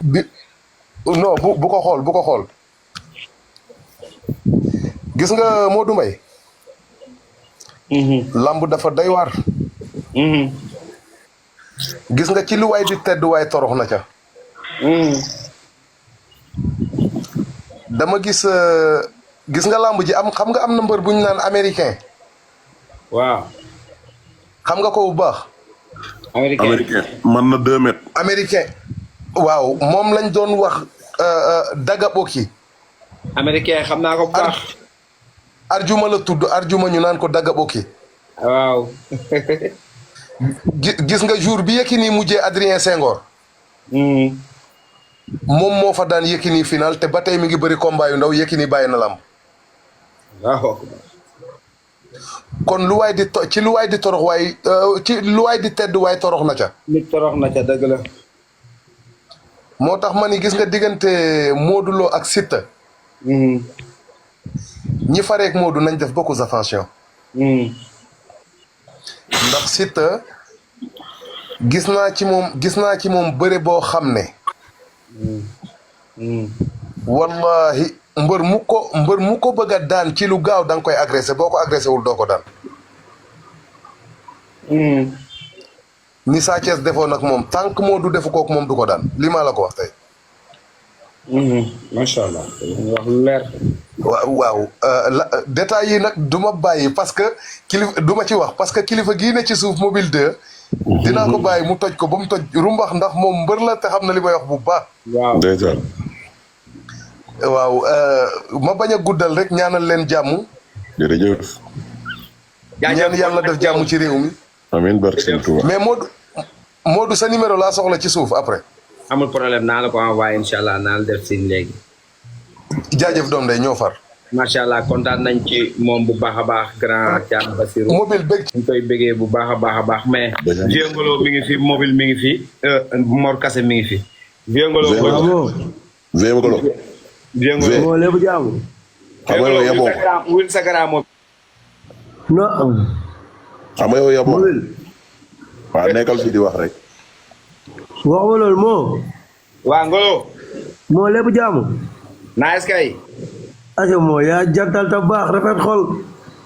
bi non bu ko xool bu ko xool gis nga Modou Mbaye lamb dafa doy waar gis nga ci lu waay di tedd waay torox na ca dama gis gis nga lamb ji am xam nga am na mbër bu ñu naan américain waaw xam nga ko bu baax américain man na 2 mètres. américain waaw moom lañ doon wax daga boki américain xam naa ko bu baax arjuma la tudd arjuma ñu naan ko daga boki waaw gis nga jour bi Yékini mujjee Adrien Senghor moom moo fa daan Yékini final te ba tey mi ngi bëri combat yu ndaw Yékini bàyyi na lamb waaw kon lu waay di ci lu waay di torox waay ci lu waay di tedd waay torox na ca nit torox na ca dëgg la moo tax ma ni gis nga diggante Modou Lo ak Siteu ñi fareek Modou nañ def beaucoup attention ndax Siteu gis naa ci moom bëre boo xam ne wallahi mbër mu ko bëgg a daan ci lu gaaw da nga koy agressé boo ko agressé wul doo ko daan ni Sa Thiès defoon nag moom tant que Modou defu kook moom du ko daan lii maa la ko wax tey macha allah wax lu leer waaw détails yi nag du ma bàyyi parce que kilifa du ma ci wax parce que kilifa gii ne ci suuf mobile 2 dinaa ko bàyyi mu toj ko ba mu toj rumbax ndax moom mbër la te xam na li may wax bu baax waaw ndeysaan. waaw ma bañ a guddal rek ñaanal leen jàmm jërëjëf. ñaan yàlla def jàmm ci réew mi amiin barke Sëñ Tuuba. mais Modou sa numéro laa soxla ci suuf après amul problème naa la ko envoyé incha allah naa la def si léegi jaajëf doom day ñoo far macha allah kontaan nañ ci moom bu baax a baax grand Thiam Basirou mobile bëgg ñu koy bëggee bu baax a baax mais Viengolo mi ngi fi mobile mi ngi fi Mor Kase mi ngi fi Viengolo Viengolo. Viengolo moo lépp jàmm. xam nga yow yaboo ko wil sa grand moom non. xam nga yow yaboo mobile. waaw nekkal fi di wax rek. waxuma loolu moo. waa Ngolo moo lépp jàmm. nice kay aca moo yaa jantal ta baax rafet xol.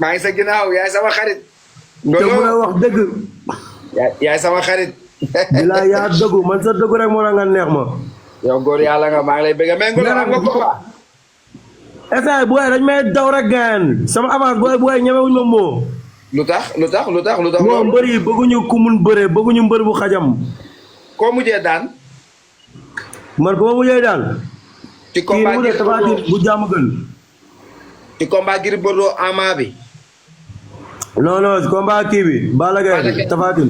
maa ngi sa ginnaaw yaay sama xarit te mun a wax dëgg. yaay sama xarit bilaa yaa dëggu man sa dëggu rek moo tax nga neex ma. yow góor yàlla nga maa ngi lay bëgg mais Ngolo am nga ko waa essay booy dañ may daw rek gaan sama avance booy ñemewuñ ma moo. lu tax moo mbër yi bëgguñu ku mun bëree bëgguñu mbër bu xajam. koo mujjee daan man ko ma mujjee daal. ci kii combat mu ne tafaatin bu jàmm gën. ci combat Gris Bordeaux Ama bi non combat kii bi Balla Gaye tafaatin.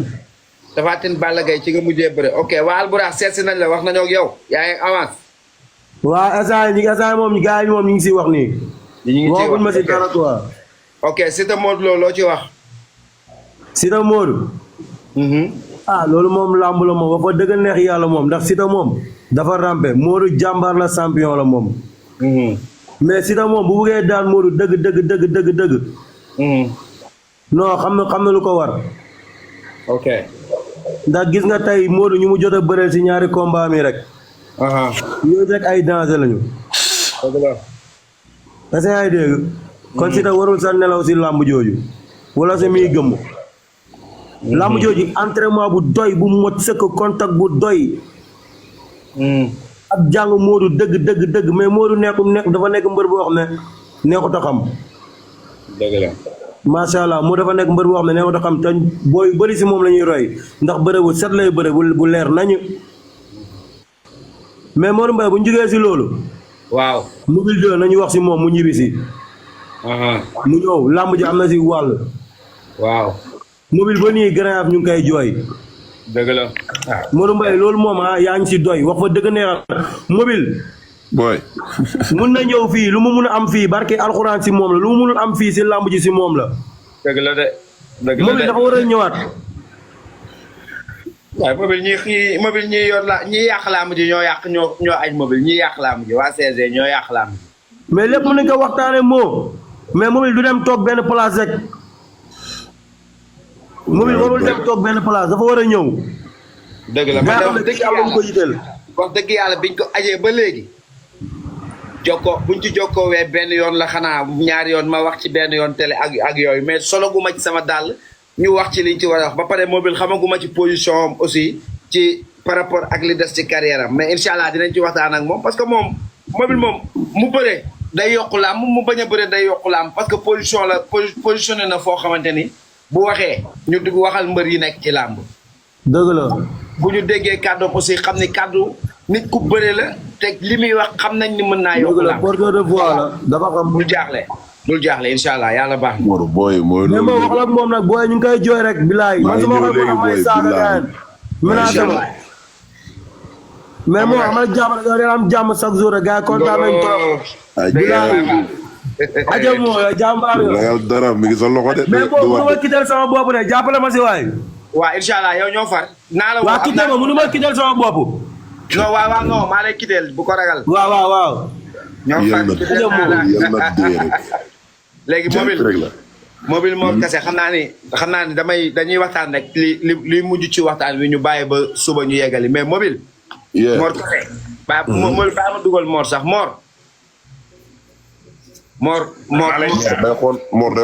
Tafatin Balla Gaye ci nga mujjee bëre ok waa Alburax seet si nañ la wax nañoo ak yow yaa ngi avance waa essay moom gars yi moom ñu ngi siy wax nii. ñu ngi ciy wax waxuñ ma si dara quoi. ok Siteu Modou Lo loo ci wax Siteu Modou. ah loolu moom làmb la moom wax fa dëgg neex yàlla moom ndax Siteu moom dafa rampe Modou jàmbaar la champion la moom. mais Siteu moom bu buggee daan Modou dëgg. non xam na lu ko war. ok ndax gis nga tey Modou ñu mu jot a bëreel si ñaari combat mi rek. yooyu rek ay danger lañu. dëgg la est-ce que yaa ngi dégg. kon Siteu warul sa nelaw si làmb jooju. wala sa miy gëmm. làmb jooju entraînement bu doy bu mot sëkk contact bu doy. ak jàng Modou dëgg mais Modou dafa nekk mbër boo xam ne neexut a xam. dëgg la macha allah moo dafa nekk mbër boo xam ne neexut a xam te booy bëri si moom la ñuy roy ndax bëre bu set lay bëre bu leer nañu. mais Modou Mbaye bu ñu jógee si loolu. waaw mobile 2 nañu wax si moom mu ñibbi si. mu ñëw làmb ji am na si wàll. waaw mobile ba nii grand ñu ngi koy jooy. dëgg la Modou Mbaye loolu moom yaa ngi si doy wax fa dëgg neexal mobile. booy. mun na ñëw fii lu mu mun a am fii barke alxuraan si moom la lu mu munul am fii si làmb ji si moom la. dëgg la de mobile dafa war a ñëwaat. waaye mobile ñi yor la ñi yàq làmb ji ñoo yàq ñoo aj mobile ñi yàq làmb ji waa CG ñoo yàq làmb ji mais lépp mën nañ ko waxtaanee moo mais mobile du dem toog benn place rek. mobile warul dem toog benn place dafa war a ñëw. dëgg la nga xam ne dëgg am na ko yitteel. wax dëgg yàlla biñ ko ajee ba léegi buñ ci jokkoowee benn yoon la xanaa ñaari yoon ma wax ci benn yoon télé ak yooyu mais solo gu ma ci sama dàll ñu wax ci liñ ci war a wax ba pare mobile xamaguma ci position am aussi ci par rapport ak li des ci carrière am mais incha allah dinañ ci waxtaan ak moom parce que moom mobile moom mu bëree day yokku làmb mu bañ a bëree day yokku làmb parce que position la positionné na foo xamante ni bu waxee ñu dugg waxal mbër yi nekk ci làmb. dëgg la. bu ñu déggee kàddoom aussi xam ni kàddu nit ku bëre la te li muy wax xam nañ ni mën naa yokku làmb. porteur de voix la dafa xam. bul jaaxle incha allah yàlla baax na. Mor booy mooy mais ma wax la ak moom nag booy ñu ngi koy jooy rek bilaay. man su ma koy wax may saaga gaañ. menacé ma. mais moo amal jàmm rek yow am jàmm chaque jour rek gars yi kontaan nañ trop. bilaay. aja moo yow jàmbaar yow. ragal dara mi ngi sa loxo de. mais boobu mënu ma kital sama bopp de jàppale ma si waay. waaw incha allah yow ñoo far. naa la waa kital ma mënu ma kital sama bopp. non waaw non maa lay kital bu ko ragal. waaw. ñoo far yal na dee rek. léegi mobile Mor Kassé xam naa ni dañuy waxtaan rek li mujj ci waxtaan wi ñu bàyyi ba suba ñu yeggali mais mobile. Mor Kassé. ba ma dugal Mor sax Mor day xool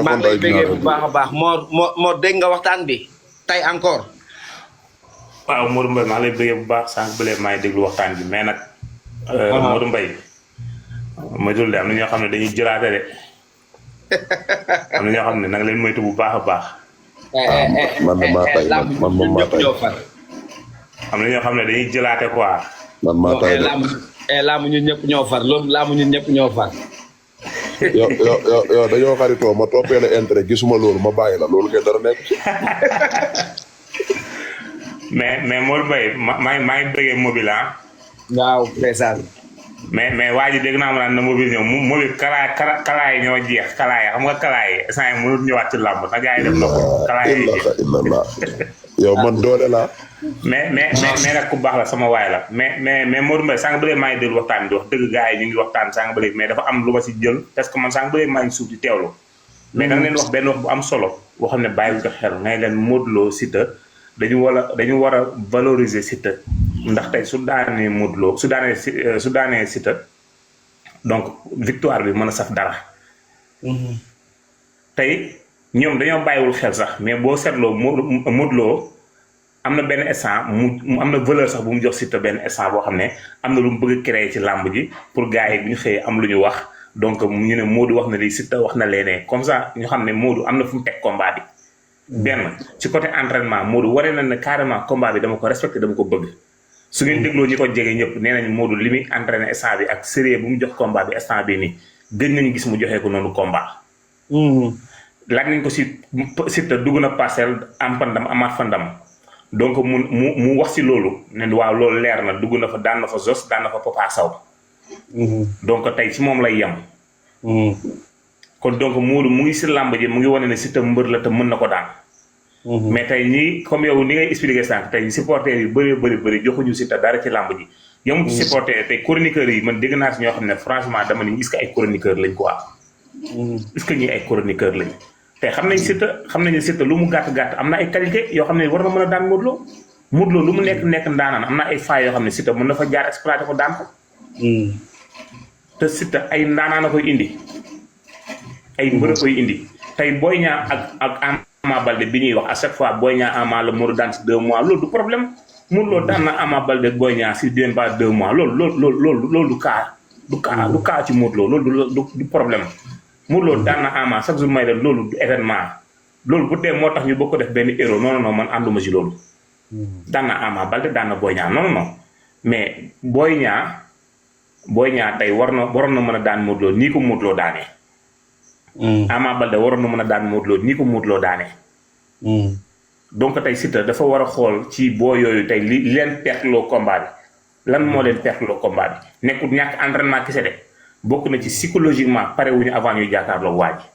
maa lay bëggee bu baax a baax Mor dégg nga waxtaan bi tey encore. waaw Modou Mbaye maa lay bëggee bu baax sànq bële maa ngi déglu waxtaan bi mais nag. Modou Mbaye. ma dul de am na ñoo xam ne dañuy jëlaate de am na ñoo xam ne nanga leen moytu bu baax a baax. man maa tay man maa tay am na ñoo xam ne dañuy jëlaate quoi. man maa tay laamu ñun ñëpp ñoo far loolu laamu ñun ñëpp ñoo far. yow dañoo xaritoo ma toppee la intérêt gisuma loolu ma bàyyi la loolu kay dara nekk. mais Modou Mbaye maa ngi bëggee mobile ah. waaw ndeysaan. mais waa ji dégg naa ma naan na mobile ñëw mobile kalaay yi ñoo jeex kalaay yi xam nga kalaay yi instant yii mënut ñëwaat ci làmb na gars yi def na ko kalaay yi jeex. yow man doole laa. mais nag ku baax la sama waay la mais Modou Mbaye sànq ba léegi maa ngi déglu waxtaan bi wax dëgg gars yi ñu ngi waxtaan sànq ba léegi mais dafa am lu ma si jël parce que man sànq ba léegi maa ngi suuf di teewlu. mais da nga leen wax benn wax bu am solo boo xam ne bàyyi ko xel ngay leen Modou Lo Siteu dañu war a valoriser Siteu ndax tey su daanee Modou Lo su daanee Siteu donc victoire bi mën a saf dara. tey ñoom dañoo bàyyiwul xel sax mais boo seetloo Modou Lo am na benn instant mu am na valeur sax bu mu jox Siteu benn instant boo xam ne am na lu mu bëgg a créer ci làmb ji pour gars yi bu ñu xëyee am lu ñu wax donc ñu ne Modou wax na lii Siteu wax na leneen comme ça ñu xam ne Modou am na fu mu teg combat bi. benn ci côté entraînement Modou waree na ne carrément combat bi dama ko respecté dama ko bëgg. su ngeen dégloo ñi ko jege ñëpp nee nañ Modou li muy entraîné instant bi ak sérieux bu mu jox combat bi instant bi nii gën nañu gis mu joxee ko noonu combat. laaj nañ ko si Siteu dugg na parcelle am fa ndam amaat fa ndam donc mu wax si loolu ne waaw loolu leer na dugg na fa daan na fa Zos daan na fa Papa Sow. donc tey ci moom lay yem. kon donc Modou mu ngi si làmb ji mu ngi wane ne Siteu mbër la te mën na ko daan. mais tey ñii comme yow ni ngay expliqué sànq tey supporters yi bëri joxuñu Siteu dara ci làmb ji. yomb ci supporters tey chroniqueurs yi man dégg naa si ñoo xam ne franchement dama ni est-ce que ay chroniqueurs lañ quoi. est-ce que ñii ay chroniqueurs lañ. te xam nañ Siteu lu mu gàtt am na ay qualité yoo xam ne war na mën a daan Modou Lo. Modou Lo lu mu nekk ndaanaan am na ay failles yoo xam ne Siteu mën na fa jaar exploité ko daan ko. te Siteu ay ndaanaan a koy indi. ay mbër a koy indi tey Boy Niang ak Ama Baldé bi ñuy wax à chaque fois Boy Niang Ama la Modou daan si 2 mois loolu du problème Modou Lo daan na Ama Baldé Boy Niang si même pas 2 mois loolu du cas ci Modou Lo loolu du problème Modou Lo daan na Ama chaque jour may dem loolu du événement loolu bu dee moo tax ñu bëgg ko def benn héros non man ànduma si loolu. daan na Ama Baldé daan na Boy Niang non mais Boy Niang tey waroon na mën a daan Modou Lo nii ko Modou Lo daanee. Ama Baldé waroon na mën a daan Modou Lo nii ko Modou Lo daanee. donc tey Siteu dafa war a xool ci boo yooyu tey li leen perteloo combat bi lan moo leen perteloo combat bi nekkul ñàkk entraînement kese de bokk na ci psychologiquement pare wuñu avant ñuy jàkkaarloo waa ji.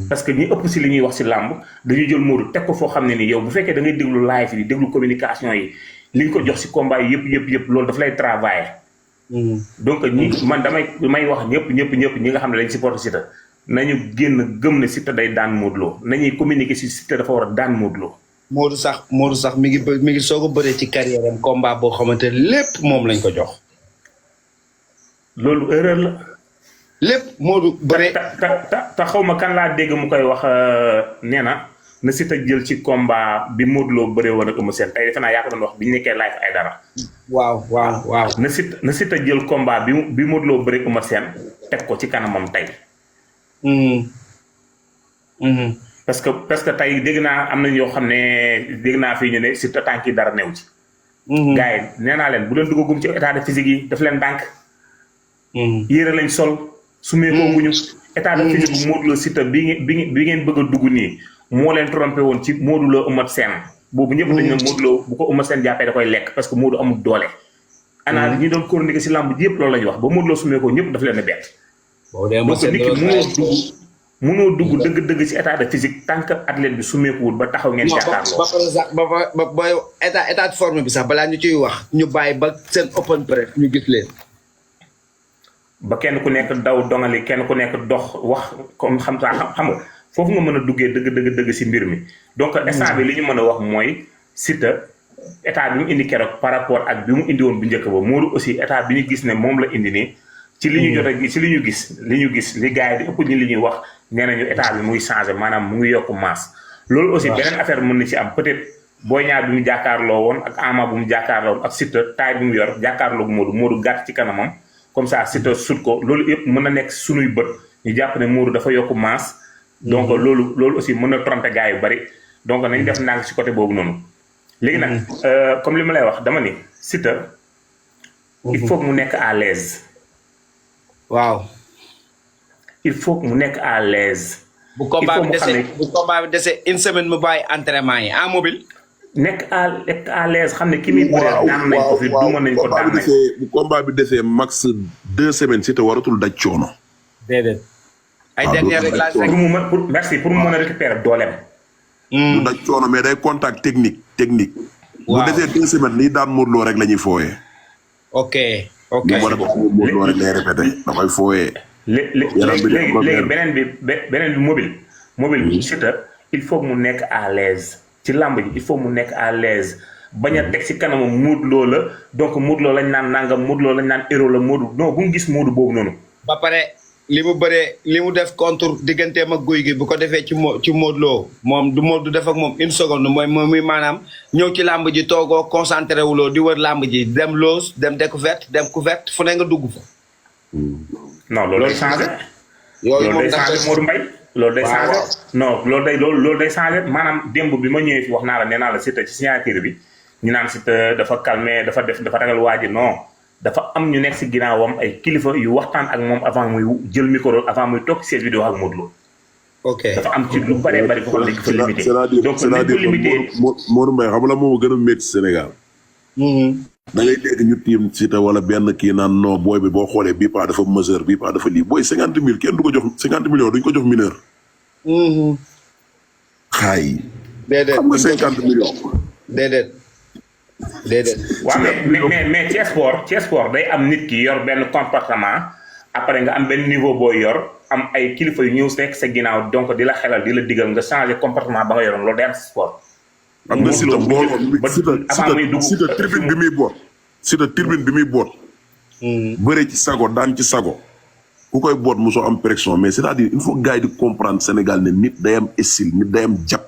parce que ñi ëpp si li ñuy wax si làmb dañuy jël Modou teg ko foo xam ne ni yow bu fekkee da ngay déglu live yi déglu communication yi li nga ko jox si combat yi yëpp loolu daf lay travailler. donc man damay wax ñëpp ñi nga xam ne dañ supporté Siteu nañu génn gëm ne Siteu day daan Modou Lo nañuy communiquer si Siteu dafa war a daan Modou Lo Modou sax mi ngi soog a bëree ci carrière am combat boo xamante ne lépp moom lañ ko jox. loolu erreur la. lépp Modou bëree. te xaw ma kan laa dégg mu koy wax nee na Siteu jël ci combat bi Modou Lo bëree woon ak Eumeu Sène tey defe naa yaa ko doon wax bi ñu nekkee live ay dara. waaw. na Siteu jël combat bi Modou Lo bëree Eumeu Sène teg ko ci kanamam tey. parce que tey dégg naa am na ñoo xam ne dégg naa fii ñu ne Siteu tànk yi dara new ci. gars yi nee naa leen bu leen duggagum ci état de physique yi daf leen dànk. yére lañ sol. sumee kooguñu état de physique bu Modou Lo Siteu bi ngeen bëgg a dugg nii moo leen trompé woon ci Modou Lo Eumeu Sène boobu ñëpp dañ ne Modou Lo bu ko Eumeu Sène jàppee da koy lekk parce que Modou amul doole. ana ñi doon chronique si lamb ji yëpp loolu la ñu wax ba Modou Lo sumee ko ñëpp daf leen a bett. donc nit ki mënoo dugg dëgg-dëgg ci état de physique tant que athlète bi sumeekuwul ba taxaw ngeen jàkkaarloo. ba pare sax ba booy état de forme bi sax balaa ñu ciy wax ñu bàyyi ba seen open press ñu gis leen. ba kenn ku nekk daw dongali kenn ku nekk dox wax comme xam nga foofu nga mën a duggee dëgg ci mbir mi. donc instant bi li ñu mën a wax mooy Siteu état bi mu indi keroog par rapport ak bi mu indi woon bu njëkk ba Modou aussi état bi ñu gis ne moom la indi nii. ci li ñu jot a gis ci li ñu gis li gars yi di ëpp ñi li ñuy wax nee nañu état bi muy changé maanaam mu ngi yokk masse. loolu aussi beneen affaire mën na ci am peut-être Boy Niang bi mu jàkkaarloo woon ak Ama bu mu jàkkaarloo woon ak Siteu taay bi mu yor jàkkaarloo Modou gàtt ci kanamam comme ça Siteu sut ko loolu yëpp mën na nekk sunuy bët ñu jàpp ne Modou dafa yokk masse. donc loolu aussi mën na tromper gars yu bari donc nañ def ndànk ci côté boobu noonu. léegi nag comme li ma lay wax dama ni Siteu il faut que mu nekk à l'aise. waaw. il faut que mu nekk à l'aise. bu combat bi desee une semaine mu bàyyi entraînement yi en mobile. nekk à l'aise xam ne ki muy bëree daan nañ ko fi duma nañ ko daan nañ ko. bu combat bi desee max 2 semaines Siteu waratul daj coono. déedéet. ay dernière réglage rek pour mu mën a récupérer dooleem. du daj coono mais day contact technique. waaw bu desee 2 semaines lii daan Modou Lo rek la ñuy fooyee. ok. ñu mën a bokk Modou Lo rek lay répété dafay fooyee. léegi beneen bi mobile Siteu il faut mu nekk à l'aise ci làmb ji il faut mu nekk à l'aise bañ a teg ci kanamam Modou Lo la donc Modou Lo lañ naan nangam Modou Lo lañ naan héros la Modou non bu mu gis Modou boobu noonu. ba pare li mu def contre digganteem ak Gouye Gui bu ko defee ci Modou Lo moom du def ak moom une seconde muy maanaam ñëw ci làmb ji toogoo concentré wuloo di wër làmb ji dem loos dem découverte dem couverte fu ne nga dugg fa. non loolu day changé. yooyu moom day changé Modou Mbaye loolu day changé. non loolu day changé maanaam démb bi ma ñëwee fi wax naa la nee naa la Siteu ci signature bi ñu naan Siteu dafa calmé dafa ragal waa ji non. dafa am ñu nekk ci ginnaawam ay kilifa yu waxtaan ak moom avant muy jël micro avant muy toog ci seen vidéo ak Modou Lo. ok dafa am ci lu bari foo xam ne dañ ko limité. donc c'est-à-dire Modou Mbaye xam nga la moo gën a métti Sénégal. da ngay dégg ñu tiim Siteu wala benn kii naan non booy bi boo xoolee bii pas dafa mesure bii pas dafa lii booy 50 000 kenn du ko jox 50 millions duñ ko jox mineur. xaay. déedéet xam nga 50 millions. déedéet. waaw mais ci sport day am nit ki yor benn comportement après nga am benn niveau boo yor am ay kilifa yu ñëw nekk sa ginnaaw donc di la xelal di la digal nga changer comportement ba nga yoroon loolu day am si sport. am na Siteu mbooloo Siteu tribune bi muy boot. Siteu tribune bi muy boot. bëre ci sago daan ci sago. ku koy boot mosoo am pression mais c'est-à-dire il faut gars yi di comprendre Sénégal ne nit day am style nit day am jàpp.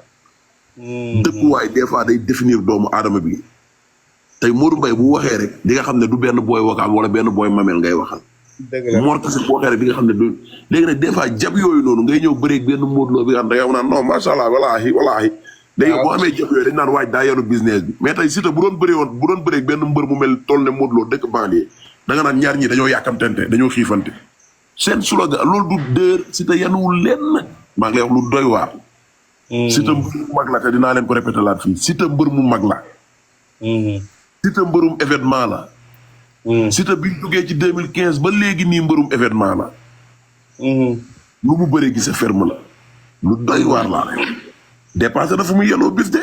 dëkkuwaay des fois day définir doomu aadama bi. tey Modou Mbaye bu waxee rek di nga xam ne du benn booy wakaam wala benn booy mamel ngay waxal. dëgg la Mor Kassé bu waxee rek di nga xam ne du léegi nag des fois jab yooyu noonu ngay ñëw bëreeg benn Modou Lo bi nga xam ne da nga naan non macha allah walaahi. léegi boo amee jab yooyu dañ naan waaj daa yenu business bi mais tey Siteu bu doon bëreeg benn mbër mu mel toll ne Modou Lo dëkk banlieue da nga naan ñaar ñi dañoo yàkkamtente dañoo xiifante. seen slogan loolu du dër Siteu yenuwul lenn maa ngi lay wax lu doy waar. Siteu mbër mu mag la te dinaa leen ko répété laat fii Siteu mbër mu mag la. Siteu mbërum événement la. Siteu bi ñu duggee ci 2015 ba léegi nii mbërum événement la. lu mu bëree gise ferme la. lu doy waar laa rek. dépassé na fu muy yenoo bis de.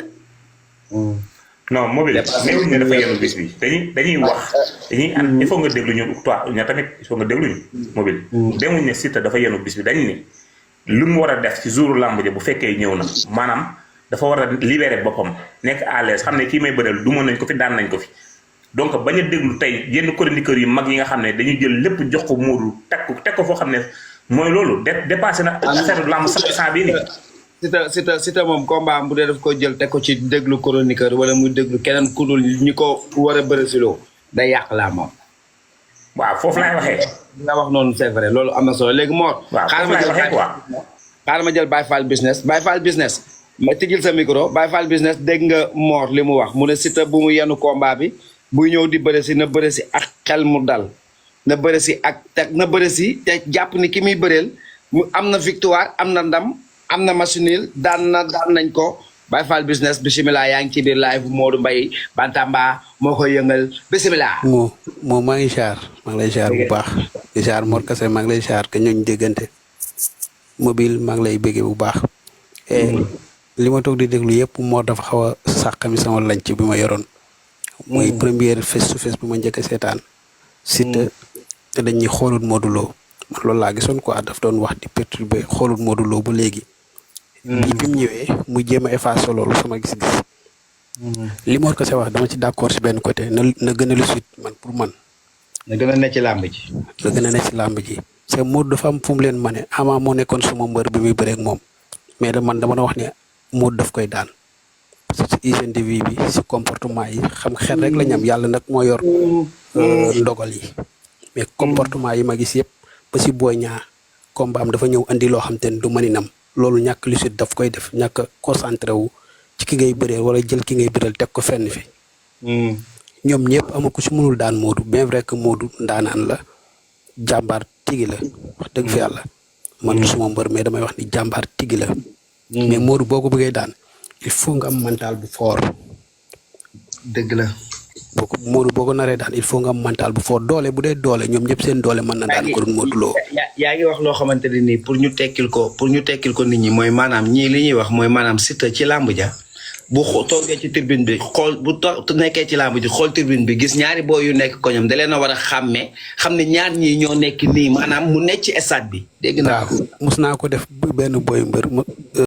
non mobile néew ne dafa yenu bis bi dañuy wax dañuy ànd il faut nga déglu ñu toi ña tamit il faut nga déglu ñu mobile. demuñ ne Siteu dafa yenu bis bi dañ ni lu mu war a def ci jouru làmb ja bu fekkee ñëw na maanaam dafa war a libérer boppam nekk à l'aise xam ne kii may bëreel du mën nañ ko fi daan nañ ko fi donc bañ a déglu tey yenn chroniqueurs yu mag yi nga xam ne dañuy jël lépp jox ko Modou teg ko foo xam ne mooy loolu dépassé na affaire lamb sax bii nii. Siteu moom combat am bu dee daf ko jël teg ko ci déglu chroniqueur wala muy déglu keneen ku dul ñi ko war a bëri si loo day yàq laa moom. waaw foofu laay waxee. li nga wax noonu c'est vrai loolu am na solo léegi Mor. waaw foofu laay waxee quoi xaaral ma jël Baye Fall business ma tijjil sa micro Baye Fall business dégg nga Mor li mu wax mu ne Siteu bu mu yenu combat bi buy ñëw di bëri si na bëri si ak xel mu dal na bëri si ak te jàpp ni ki muy bëreel mu am na victoire am na ndam am na machinil daan nañ ko Baye Fall business bisimilah yaa ngi ci biir live Modou Mbaye Bantamba moo koy yëngal bisimilah. moo maa ngi xaar maa ngi lay xaar bu baax di xaar Mor Kase maa ngi lay xaar que ñooñu déggante mobile maa ngi lay béggee bu baax. li ma toog di déglu yëpp moo dafa xaw a sàqami sama lanc bi ma yoroon. mooy première face to face bi ma njëkk a seetaan. Siteu te dañuy xoolut Modou Lo man loolu laa gisoon quoi daf doon wax di perturber xoolut Modou Lo ba léegi. bi mu ñëwee mu jéem a effacer loolu sama gis-gis. li Mor Kase wax dama ci d'accord si benn côté na gën a lu suite man pour man. na gën a nekk ci làmb ji. na gën a nekk ci làmb ji. parce que Modou dafa am fu mu leen mane Ama moo nekkoon suma mbër bi muy bëreeg moom mais man dama doon wax ne Modou daf koy daan parce que si hygiène de vie bi si comportement yi xam xel rek la ñam yàlla nag moo yor ndogal yi mais comportement yi ma gis yëpp ba si Boy Niang combat am dafa ñëw andi loo xam te ne du mëninam loolu ñàkk lu daf koy def ñàkk concentré wu ci ki ngay bëreel wala jël ki ngay bëreel teg ko fenn fi. ñoom ñëpp ama ko si mënul daan Modou bien vrai que Modou ndaanaan la jàmbaar tigi la wax dëgg fi yàlla man du suma mbër mais damay wax ni jàmbaar tigi la. mais Modou boo ko bëggee daan il faut nga am mental bu fort. dëgg la. Modou boo ko naree daan il faut nga am mental bu fort doole bu dee doole ñoom ñëpp seen doole mën na daan ko doon Modou Lo. yaa ngi wax loo xamante ne nii pour ñu tekkil ko nit ñi mooy maanaam ñii li ñuy wax mooy maanaam Siteu ci làmb ja bu toogee ci tribune bi xool bu nekkee ci làmb ji xool tribune bi gis ñaari boo yu nekk ko ñoom da leen a war a xàmmee xam ne ñaar ñii ñoo nekk nii maanaam mu nekk ci stade bi. dégg naa ko mus naa ko def benn boy mbër